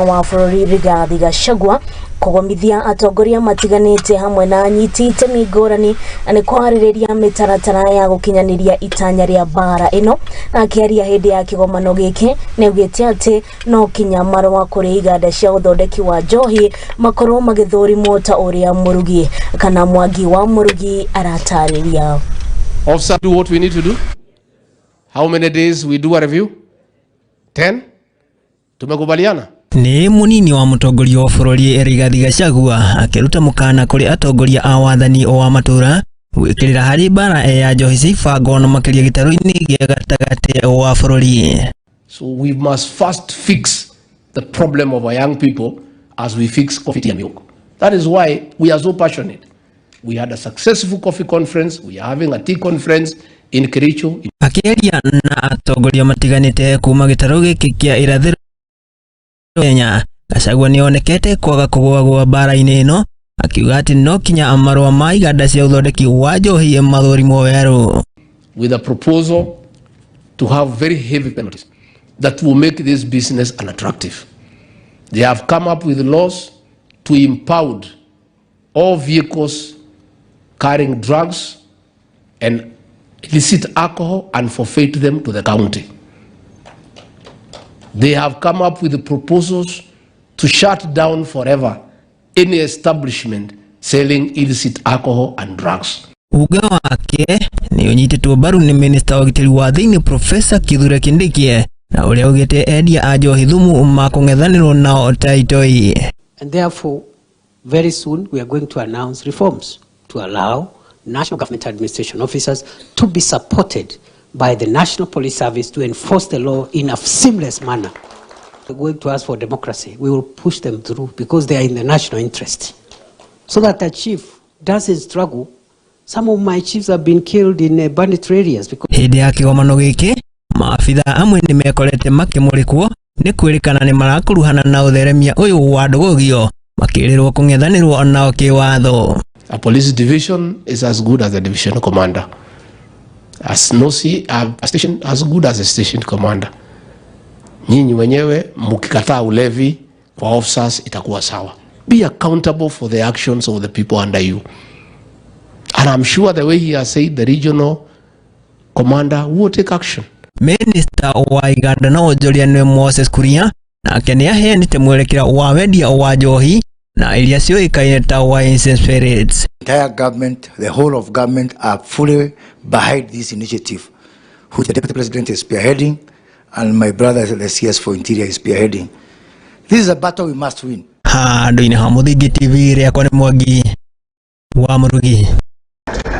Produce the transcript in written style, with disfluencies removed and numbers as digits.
Wa bũrũri Rigathi Gachagua kũgomithia atongoria matiganĩte hamwe na anyiti itemi ngũrani na nĩ kwarĩrĩria mĩtaratara ya gũkinyanĩria itanya rĩa mbara ĩno. Na akĩaria hĩndĩ ya kĩgomano gĩkĩ, nĩ augĩte atĩ no kinya marũa kũrĩ iganda cia ũthondeki wa njohi makorwo magĩthũrimwo ta ũrĩa Mũrugi kana Mwangi wa Mũrugi aratarĩria. Officer, do what we need to do. How many days we do a review? 10? Tumekubaliana? Nĩ mũnini wa mũtongoria wa bũrũri Rigathi Gachagua akĩruta mũkana kũrĩ atongoria a wathani wa matũũra gwĩkĩrĩra harĩ mbara ya njohi cia ibango na makĩria gĩtarũ-inĩ gĩa gatagatĩ wa bũrũri. So we must first fix the problem of our young people as we fix coffee, tea and milk. That is why we are so passionate. We had a successful coffee conference. We are having a tea conference in Kericho. Akĩaria na atongoria matiganĩte kuma gĩtarũ gĩkĩ kĩa irathĩro Kenya, Gachagua nĩonekete kwaga kũgũagũa mbara-inĩ ĩno, akiuga atĩ no kinya marũa ma iganda cia ũthondeki wa njohi mathũrimwo werũ. With a proposal to have very heavy penalties that will make this business unattractive. They have come up with laws to impound all vehicles carrying drugs and illicit alcohol and forfeit them to the county. They have come up with proposals to shut down forever any establishment selling illicit alcohol and drugs. Uga wake nĩ ũnyitĩtwo mbaru nĩ minista wa ũgitĩri wa thĩinĩ Profesa Kithure Kindiki, na ũrĩa augĩte endia a njohi thumu makũng'ethanĩrwo nao ta itoi. And therefore, very soon we are going to announce reforms to allow national government administration officers to be supported by the National Police Service to enforce the law in a seamless manner. We're going to ask for democracy. We will push them through because they are in the national interest. So that the chief doesn't struggle. Some of my chiefs have been killed in banditry areas because Hĩndĩ ya kĩgomano gĩkĩ, maabitha amwe nĩ mekorete makĩmũrĩkwo nĩ kwĩrĩkana nĩ marakuruhana na ũtheremia ũyũ wa ndũgũgio, makĩrĩrwo kũng'ethanĩrwo nao kĩwatho. A police division is as good as a division commander. As no see, a station as good as a station commander. Nyinyi wenyewe mkikataa ulevi kwa officers, itakuwa sawa. Be accountable for the actions of the people under you. And I'm sure the way he has said, the regional commander will take action. Minista wa iganda na wonjoria nĩwe Moses Kuria nake nĩ aheanĩte mwerekera wa wendia wa njohi na iria ciũĩkaine ta wines and spirits. Entire government, the whole of government are fully behind this initiative, which the Deputy President is spearheading and my brother, the CS for Interior, is spearheading. This is a battle we must win. Handũ-inĩ ha Mũthingi TV, rĩakwa nĩ Mwangi wa Mũrugi.